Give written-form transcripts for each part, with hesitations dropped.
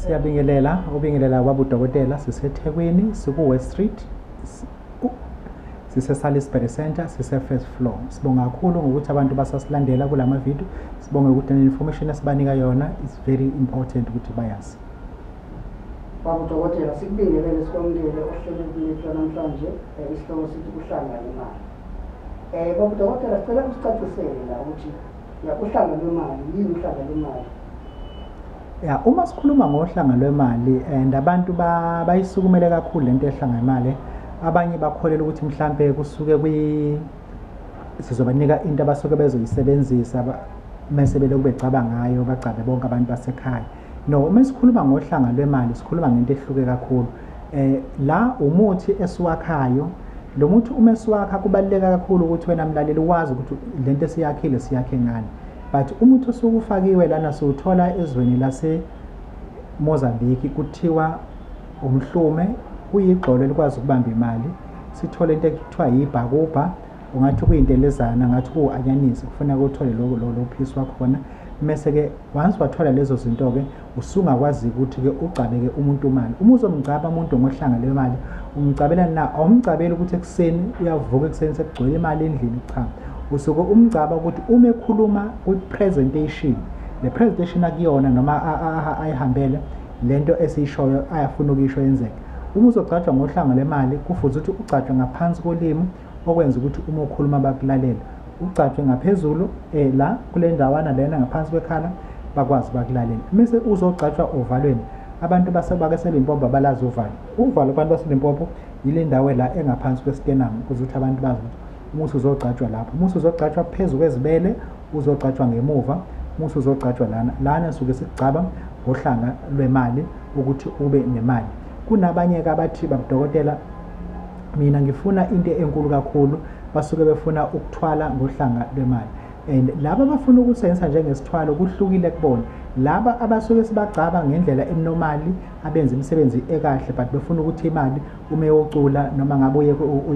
Siyabingelela, ubingelela baba udokotela, siseThekwini, siku-West Street, sise-Salisbury Center, sise-first floor. Sibonga kakhulu ngokuthi abantu basasilandela kulama video. Sibonge ukuthi ne-information esibanika yona is very important ukuthi bayazi. Baba udokotela, sikubingelele, sikwamukele ohlelweni lethu namhlanje. Isihloko sithi uhlanga lemali. Baba udokotela, sicela usicacisele la ukuthi ya uhlanga lwemali yini, uhlanga lwemali? Ya, uma sikhuluma ngohlanga lwemali and abantu bayisukumele kakhulu lento yehlanga imali. Abanye bakholelwa ukuthi mhlambe kusuke kwi sizobanika into abasuke bezoyisebenzisa mese belokhu becaba ngayo, bagcabe bonke abantu basekhaya. No, uma sikhuluma ngohlanga lwemali sikhuluma ngento ehluke kakhulu. La umuthi esiwakhayo, lo muthi uma esiwakha kubaluleka kakhulu ukuthi wena mlaleli wazi ukuthi lento esiyakhile siyakhe ngani. But umuthi osuke ufakiwe lana siwuthola ezweni lase Mozambique, kuthiwa umhlume, kuyigxolo elikwazi ukubamba imali. Sithole into ekuthiwa yibhakubha, ungathi kuyintelezana, ngathi kuwu-anyanisi, kufuneka uthole lo piece wakhona. Mese-ke once wathola lezo zinto-ke usungakwazi ukuthi-ke ugcabe-ke umuntu imali. Uma uzomgcaba umuntu ngohlanga lwemali, umgcabela na? Awumgcabeli ukuthi ekuseni uyavuka ekuseni sekugcwele imali endlini, cha. Usuke umgcaba ukuthi uma ekhuluma kwi-presentation, le presentation akuyona noma ayihambele, lento esiyishoyo ayafuna ukuyisho yenzeke. Uma uzogcatshwa ngohlanga lwemali kufuze ukuthi ugcatshwe ngaphansi kolimi, okwenza ukuthi uma ukhuluma bakulalela. Ugcatshwe ngaphezulu la kule ndawana lena ngaphansi kwekhala, bakwazi bakulalela. Mese uzogcatshwa ovalweni, abantu baseLimpopo abalazi uvalo. Uvalo abantu baseLimpopo yile ndawo la engaphansi kwesternum, ukuze ukuthi abantu bazi ukuthi umuthi uzogcatshwa lapho. Umuthi uzogcatshwa phezu kwezibele, uzogcatshwa ngemuva, umuthi uzogcatshwa lana. Lana suke sikugcaba ngohlanga lwemali ukuthi ube nemali. Kunabanye-ke abathi babudokotela, mina ngifuna into enkulu kakhulu, basuke befuna ukuthwala ngohlanga lwemali. And laba abafuna ukusebenzisa njengesithwalo kuhlukile kubona. Laba abasuke sibagcaba ngendlela enormali, abenza imisebenzi ekahle but befuna ukuthi imali uma eyocula noma ngabe uye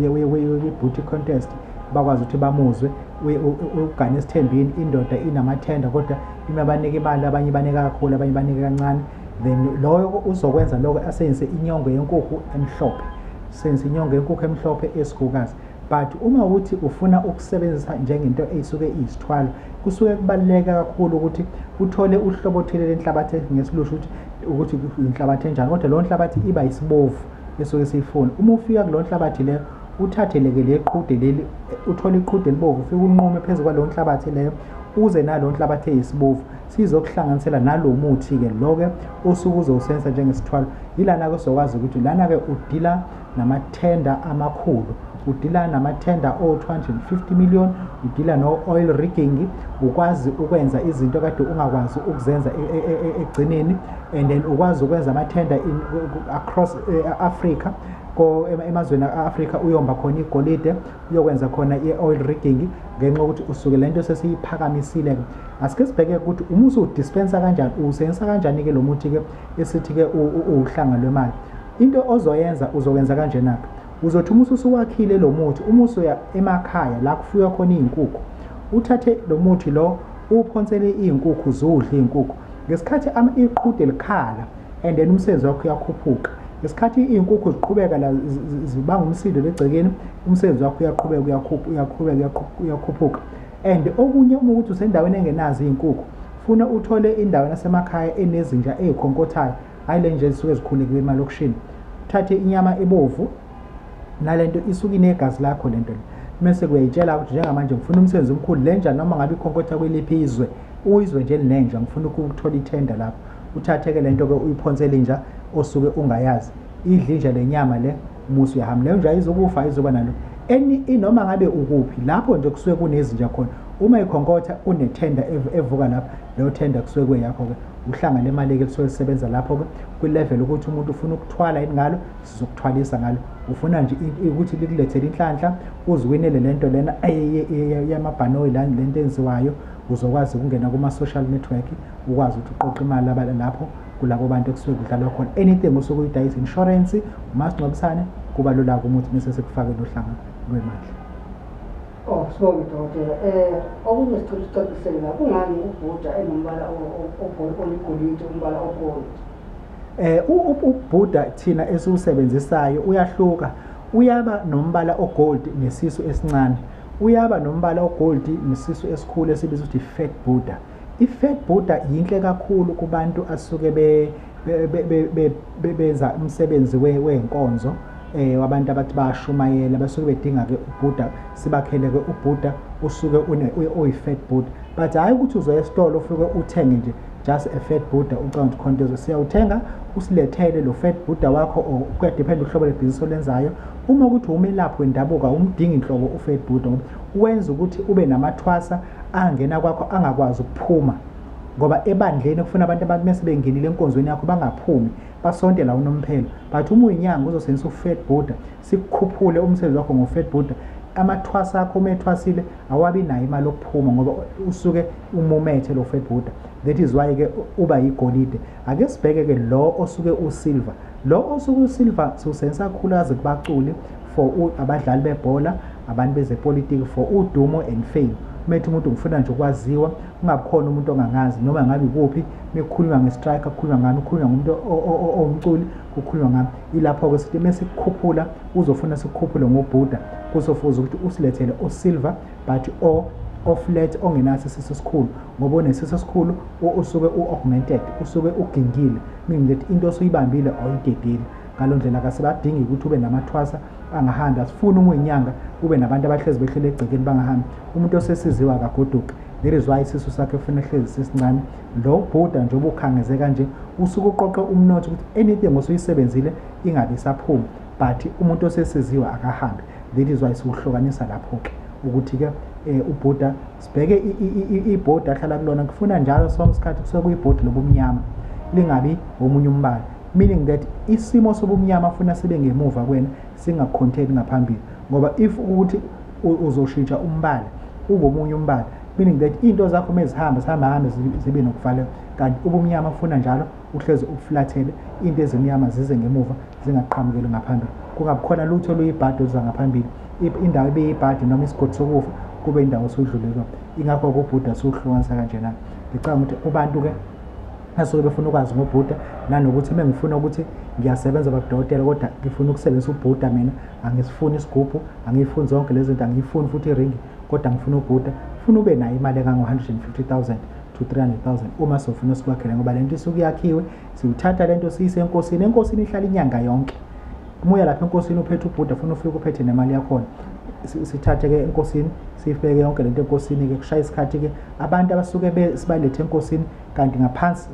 kwi-beauty contest bakwazi ukuthi bamuzwe, ugane esithembini, indoda inamathenda kodwa ima banika imali, abanye banika kakhulu, abanye banika kancane. Then loyo uzokwenza lokho asebenzise inyongo yenkukhu emhlophe, asebenzise inyongo yenkukhu emhlophe esigukazi. But uma uthi ufuna ukusebenzisa njengento eyisuke iyisithwalo, kusuke kubaluleke kakhulu ukuthi uthole uhlobo othile lenhlabathi ngesilusho ukuthi inhlabathi enjani, kodwa leyo nhlabathi iba isibovu esuke siyifuna. Uma ufika kuleyo nhlabathi leyo, uthathe-ke le qhude leli, uthole iqhude elibovu, ufike unqume phezu kwaleyo nhlabathi leyo, uze naleyo nhlabathi eyisibovu, sizokuhlanganisela nalo muthi-ke lo-ke osuke uzowusebenzisa njengesithwalo. Yilana-ke uzokwazi ukuthi lana-ke udila namathenda amakhulu, udila namathenda o-250 million, udila no-oil rigging, ukwazi ukwenza izinto kade ungakwazi ukuzenza ekugcineni, and then ukwazi ukwenza amathenda across Africa, emazweni e-Afrika uyomba khona igolide, uyokwenza khona i-oil rigging, ngenxa yokuthi usuke lento sesiyiphakamisile-ke. Asike sibheke ukuthi uma usuwudispensa kanjani, uwusebenzisa kanjani-ke lo muthi-ke esithi-ke uwuhlanga lwemali. Into ozoyenza uzokwenza kanjena-ke, uzothi uma usuwakhile lo muthi, uma usuya emakhaya la kufuywa khona iy'nkukhu, uthathe lo muthi lo uwuphonsele iy'nkukhu, zudle iy'nkukhu. Ngesikhathi iqhude likhala and then umsebenzi wakho uyakhuphuka. Ngesikhathi iy'nkukhu ziqhubeka la zibanga umsindo legcekeni, umsebenzi wakho uyaqhubeka, uyaqhubeka, uyakhuphuka. And okunye, uma ukuthi usendaweni engenazo iy'nkukhu, funa uthole indawo nasemakhaya enezinja ey'khonkothayo, hhayi le nje ezisuke zikhulekile emalokishini. Uthathe inyama ebovu nalento isuke inegazi lakho lento le, mese kuyayitshela ukuthi njengamanje ngifuna umsebenzi omkhulu, le nja noma ngabe ikhonkotha kweliphi izwe, uyizwe nje linenja, ngifuna ukuthola ithenda lapho. Uthathe-ke lento-ke uyiphonsele inja osuke ungayazi, idle inja le nyama le, musu uyahamba. Leyo nja izokufa, izoba nalo noma ngabe ukuphi lapho nje kusuke kunezinja khona, uma ikhonkotha kunethenda evuka lapho, leyo thenda kusuke kuyakho-ke. Uhlanga lemali-ke lisuke lisebenza lapho-ke kwi-level ukuthi umuntu ufuna ukuthwala yini ngalo, sizokuthwalisa ngalo. Ufuna nje ukuthi likulethele inhlanhla, uziwinele lento lena yamabhanoyi, lento enziwayo, uzokwazi ukungena kuma-social network, ukwazi ukuthi uqoqe imali lapho kulabo bantu ekusuke kudlalwa khona. Anything osuke uyidayisa, insurance, umasingcwabisane, kuba lula-ke umuthi mese sekufake nohlanga lwemali. Oh, sibonge dokotela. Okunye sicela usicacisele la, kungani uBuddha enombala oligolide, umbala ogold? UBuddha thina esiwusebenzisayo uyahluka, uyaba nombala ogold nesisu esincane, uyaba nombala ogold nesisu esikhulu esibizwa ukuthi i-fat Buddha. I-fat Buddha yinhle kakhulu kubantu asuke benza umsebenzi wenkonzo, wabantu abathi bayashumayela, basuke bedinga-ke uBuddha, sibakhele-ke uBuddha usuke uyi-fat Buddha. But hhayi ukuthi uzoya esitolo ufike uthenge nje just a fat Buddha ucabanga ukuthi khona into, siyawuthenga usilethele lo fat Buddha wakho, or kuyadiphenda uhlobo lwebhizinisi olenzayo. Uma ukuthi umelaphi wendabuko awumdingi inhlobo u-fat Buddha, ngoba wenza ukuthi ube namathwasa angena kwakho angakwazi ukuphuma, ngoba ebandleni kufuna abantu abantu mese bengenile enkonzweni yakho bangaphumi, basonte la unomphelo. But uma uyinyanga uzosebenzisa u-fat Buddha, sikukhuphule umsebenzi wakho ngo-fat Buddha, amathwasa akho uma ethwasile awabi nayo imali yokuphuma ngoba usuke umumethe lo fat Buddha. That is why-ke uba yigolide. Ake sibheke-ke lo osuke usilver. Lo osuke usilver siwusebenzisa kakhulukazi kubaculi, for abadlali bebhola, abantu bezepolitiki, for udumo and fame. Methi umuntu ngifuna nje ukwaziwa, kungabi khona umuntu ongangazi noma ngabe ikuphi, mekukhulunywa nge-striker kukhulunywa ngami, kukhulunywa ngomuntu owumculi kukhulunywa ngami. Ilapho-ke sithi mesikukhuphula uzofuna sikukhuphule ngoBuddha, kuzofuza ukuthi usilethele usilver but o-flat ongenaso isisu esikhulu, ngoba onesisu esikhulu usuke u-augmented, usuke ugingile, meaning that into osuyibambile awuyidedeli. Ngalo ndlela akasibadingi ukuthi ube namathwasa angahambi. Asifuni uma uyinyanga ube nabantu abahlezi behlele egcekeni bangahambi. Umuntu osesiziwe akagoduki, that is why isisu sakhe ufuna hlezi sisincane. Lo Buddha njengoba ukhangeze kanje usuke uqoqe umnotho ukuthi anything osuyisebenzile ingabe isaphuma, but umuntu osesiziwe akahambi. That is why siwuhlukanisa lapho-ke ukuthi-ke uBuddha sibheke ibhodi ahlala kulona, kufuna njalo sonke isikhathi kusuke kuyibhodi lobumnyama, lingabi omunye umbala, meaning that isimo sobumnyama funa sibe ngemuva kwena, singakhonteni ngaphambili, ngoba if ukuthi uzoshintsha umbala ube omunye umbala, meaning that into zakho mezihamba zihamba hambe zibe nokuvaleka. Kanti ubumnyama funa njalo uhlezi ubuflathele, into ezimnyama zize ngemuva zingaqhamukeli ngaphambili, kungabi khona lutho oluyibhadi oluza ngaphambili, indawo ebeyibhadi noma isigodi sokufa kube indawo osudlule kuyona. Ingakho-ke uBuddha siwuhlukanisa kanjena. Ngicabanga ukuthi kubantu-ke asuke befuna ukwazi ngoBuddha, nanokuthi uma ngifuna ukuthi ngiyasebenza babudokotela kodwa ngifuna ukusebenzisa uBuddha, mina angisifuni isigubhu, angiyifuni zonke lezi zinto, angiyifuni futhi iringi, kodwa ngifuna uBuddha, funa ube nayo imali engango-150,000 to 300,000 uma sofuna sikwakhele, ngoba lento isuke yakhiwe. Siwuthatha lento siyise enkosini, enkosini ihlala inyanga yonke. Uma uya lapha enkosini uphethe uBuddha, funa ufike uphethe nemali yakhona. Sithathe-ke enkosini siyibeke yonke lento enkosini-ke, kushaya isikhathi-ke abantu abasuke sibalethe enkosini, kanti ngaphansi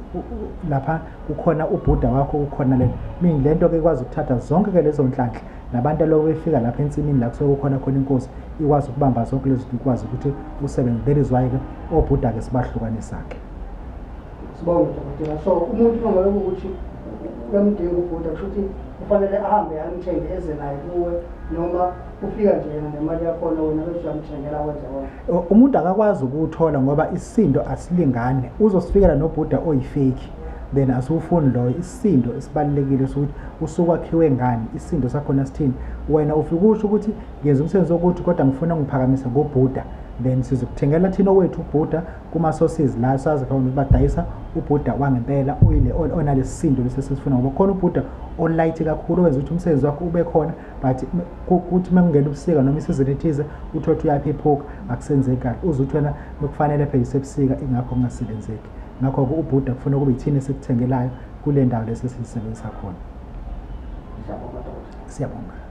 lapha kukhona uBuddha wakho, kukhona lento, meaning lento-ke ikwazi ukuthatha zonke-ke lezo nhlanhla, nabantu aloku befika lapha ensimini la kusuke kukhona khona inkosi, ikwazi ukubamba zonke lezo zinto, ikwazi ukuthi usebenze. That is why-ke oBuddha-ke sibahlukanisa-ke. Sibonge, dokotela. So umuntu uma ngabe kuwukuthi uyamdinga uBuddha, kusho ukuthi kufanele ahambe amthenge eze naye kuwe, noma ufika nje yena nemali yakhona, wena bese uyamthengela wenze konke? Umuntu akakwazi ukuwuthola ngoba isisindo asilingane. Uzosifikela noBuddha oyifake, then asiwufuni loyo. Isisindo esibalulekile sokuthi usukwakhiwe ngani, isisindo sakhona sithini. Wena ufike usho ukuthi ngenza umsebenzi wokuthi kodwa ngifuna ngiphakamise ngoBuddha, then sizokuthengela thina owethu uBuddha kuma-sources la sazi khona ukuthi badayisa uBuddha wangempela oyile onalesi sindo lesi esifuna, ngoba khona uBuddha olight kakhulu owenza ukuthi umsebenzi wakho ube khona, but kuthi uma kungena ubusika noma isizini ethize uthole ukuthi uyaphephuka, akusenzeki kahle, uze uthi wena bekufanele phela isebusika, ingakho kungasebenzeki. Ngakho-ke uBuddha kufuna kube yithina esikuthengelayo kule ndawo lesi esiyisebenzisa khona. Siyabonga, dokotela. Siyabonga.